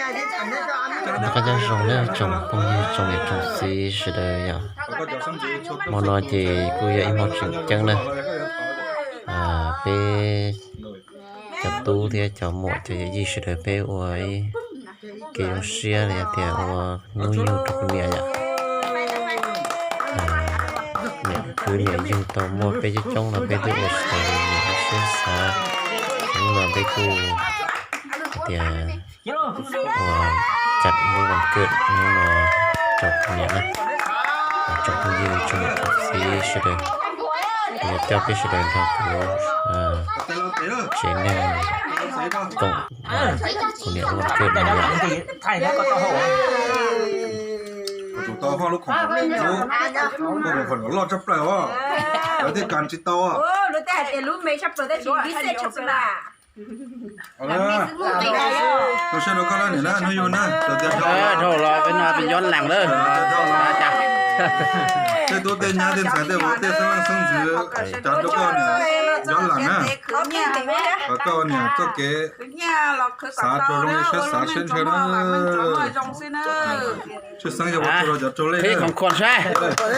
Noj qab nyob zoo nawb tsoom phooj ywg tsoom niam tsoom txiv sawv daws yom. Hmo no ces kuj yog ib hmo tseem ceeb na. Peb cov tub thiab cov muam cov yawm yij sawv daws peb ua ib kev zoo siab los yog tias ua hnub yug rau kuv niam yom. Niam khwv niam yug tau muaj peb coob coob no peb twb ua tsis tau li niam lub siab xav. Hnub no peb kuj hais tias ua cam lub vas kawm hnub no rau kuv niam na. Tsoom phooj ywg tsoom niam tsoom txiv sawv daws, kuv yuav coj peb sawv daws nrog kuv tsev neeg koom kuv niam lub vas kawm no yom. Tus tau hoj lub khoom, lub khoom loj tshaj plaws os, lawv thiaj kas tsis tau. Rau siab rau koj na niam na, hnub yug na, dhau los peb no peb nyob lees lawm. Tej tub tej nyab tej ntxhais tej vauv tej xeeb leej xeeb ntxwv, tsa rau koj niam nyob lees na. Kom koj niam txoj kev xav tsuas zoo li siab xav siab ntshaw na. Tshwj xeeb yog ua tsaug rau cov raug lej na. Khoom khuam saib. Khoom khuam saib.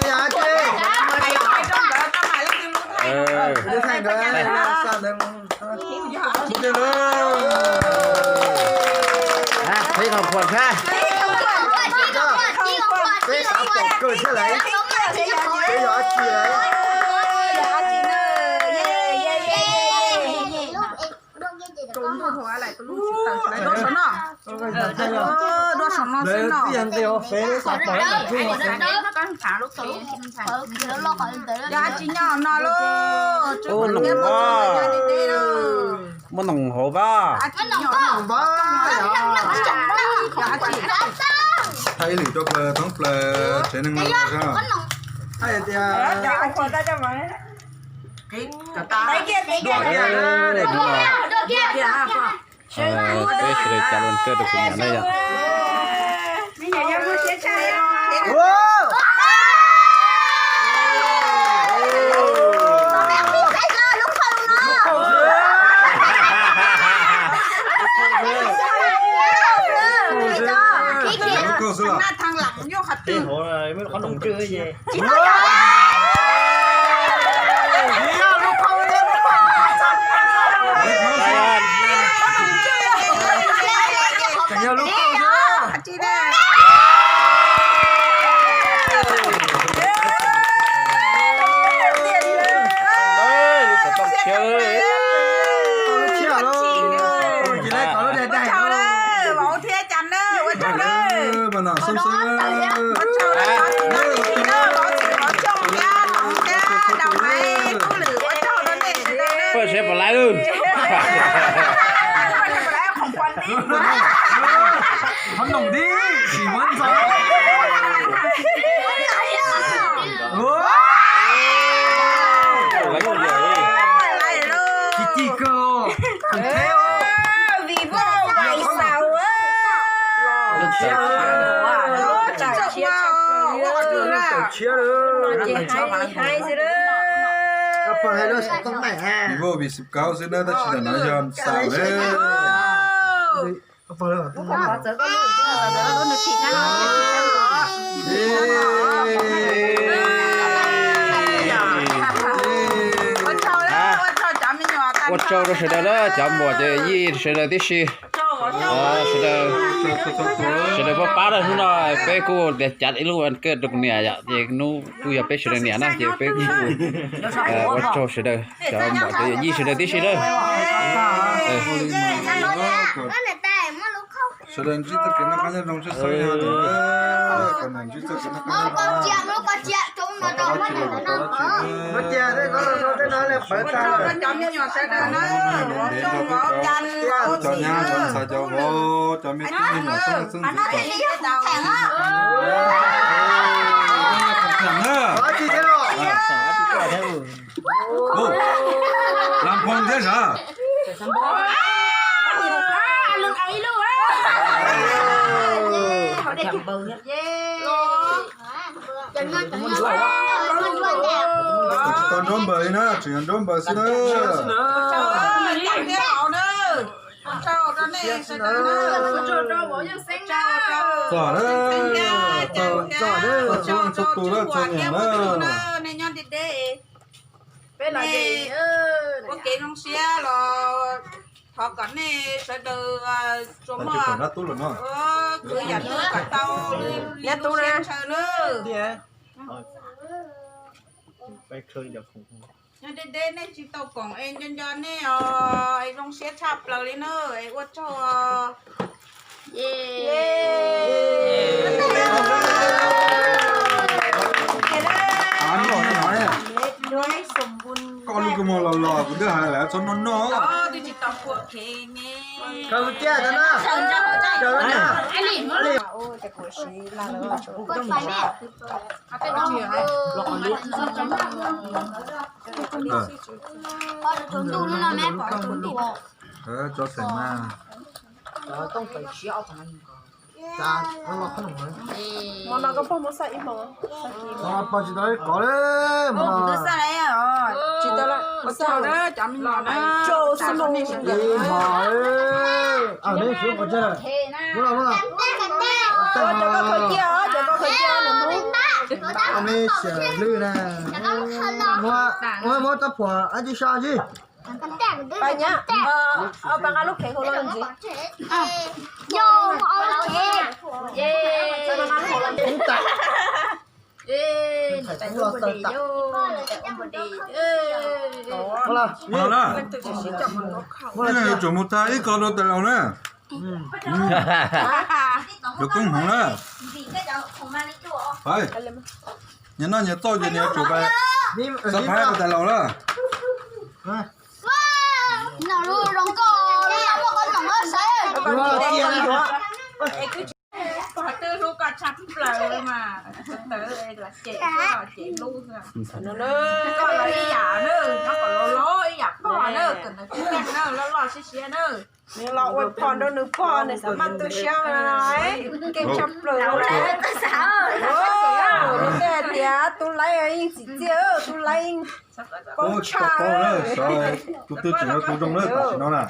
Muaj noom hauv pab. Thaij ib lwm rau plaws thoob plaws tsev neeg no sab. Peb sawv daws cas lus kawg rau kuv niam na yom. Poj siab pom lawm. Qhov noom tib sim muab ntxo. Ci ci kawg. Tshiab lawm. Vivo vim xim kauv xwb na tab sis ntawm no yog xaus lawm. Ua tsaug rau sawv daws na, cov muam cov yij sawv daws tib si. Sawv daws, sawv daws pab pab na, hnub no peb kuj tias cav ib lub vas kawm rau kuv niam yom, ces hnub kuj yog peb sawv daws niam na ces peb kuj ua tsaug sawv daws, cov muam cov yawm yij sawv daws tib si na. Sawv daws ntsib txoj kev noj qab nyob zoo tshwj xeeb yog kom ntsib txoj kev noj qab nyob zoo. Cov nyab cov ntxhais cov vauv cov me tub me nyuam xeeb leej xeeb ntxwv kom lam phoo thiab sav. Tsis tau nraub npaws li na, tseem yog nraub npaws xwb na. Txog na, txog txhua leej txhua tus na, txog niam na. Nej nyob deb deb, peb los ua kev zoo siab los thov kom nej sawv daws tsuas muaj khwv yam twg kom tau li lub siab ntshaw na. Nyob deb deb nej tsis tau koom es nco nco nej os, es zoo siab tshaj plaws li na, es ua tsaug. Koj lub kua muag los los kuv twb hais lawm txhob noj noj. Tso xeem mas. Hmo no koj pog muab xaj ib hmo. Pog tsis tau ib kov li. Tsis tau lawm, ua tsaug na cov me nyuam na. Ib hmo. Neb xyuv qhov twg? Muab los, muab los. Cov koj khaws cia os, cov koj khaws cia nws hnub. Neb xiam lwj na. Muab, muab, muab rab phuam ab tsi sa tsi. Pab nqa lub khev hauv los ntxiv. Mus na, yuav tsum mus tag ib qho rau tais laus na. Yuav koob hmoov na. Nyias noj nyias txauj ces nyias yuav tsum pais xa phab rau tais laus na. Koj twb hlub koj tshaj plaws mas, tawv los cem, hlub los cem hlub. Koj los ib yam na, nyob kom laus laus ib yam pog na, kom nws tsis keej na, loj loj siab siab na. Nws los ua pog nrog nws pog nws xav maj tu siab, keej tshaj plaws. Luag tej hais tias tub laib yeej txim txiaj, tub laib yeej paub tshaj. Tus twg tseem yog tus zoo na tam sim no na.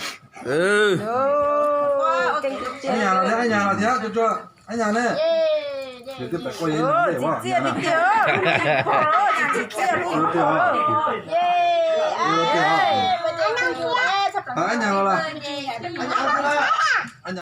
Ab nyas los thiab, ab nyas los thiab, ab nyas ne. Txim txiaj tiag tiag, txim txiaj tiag. Ab nyas los lawm.